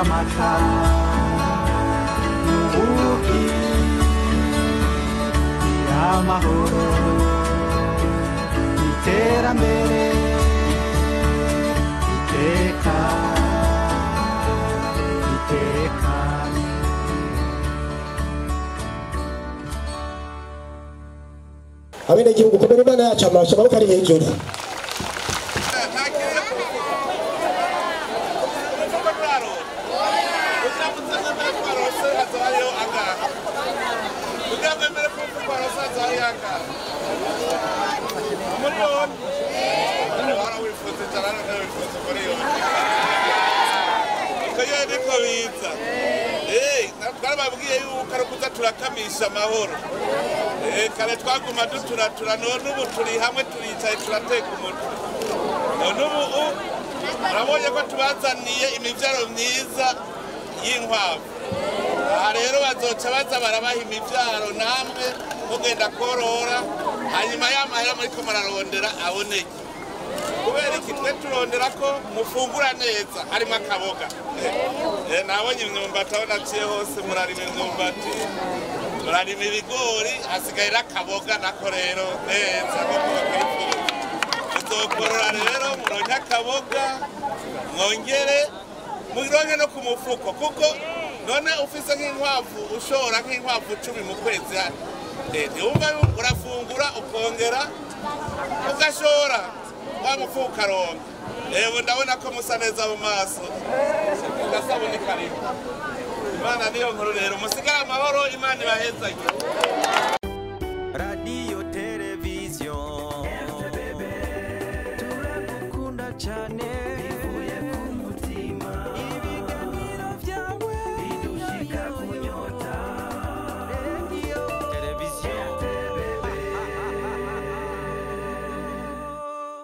Amata n'ubuki amahoro iterambere iteka iteka. Abenegihugu komera Imana yacu amasha amaboko ari hejuru. Twarababwiye yuko ari ukuza turakamisha amahoro. Kare twaguma duturatura, none ubu turi hamwe turicaye turateka umutwe. None ubu urabonye ko tubazaniye imivyaro myiza y'inkwavu. Aha rero bazoca baza barabaha imivyaro namwe mugenda korora, hanyuma y'amahera muriko murarondera aboneke. Kubera iki twe turondera ko mufungura neza harimo akaboga. Nabonye imyumbati aho naciye hose, murarima imyumbati, murarima ibigori, hasigaye n'akaboga nako rero neza nk'uko bakwifuza. Muzokorora rero muronke akaboga, mwongere muronke no ku mufuko, kuko none ufise nk'inkwavu ushora nk'inkwavu 10 mu kwezi hano, ntiwumva urafungura ukongera ugashora wa mufuko ukaronka. Ewe ndabona ko musa neza mu maso, gasabuni karibu. Imana niyo nkuru rero, musigare amahoro, Imana ibahezage. Radio.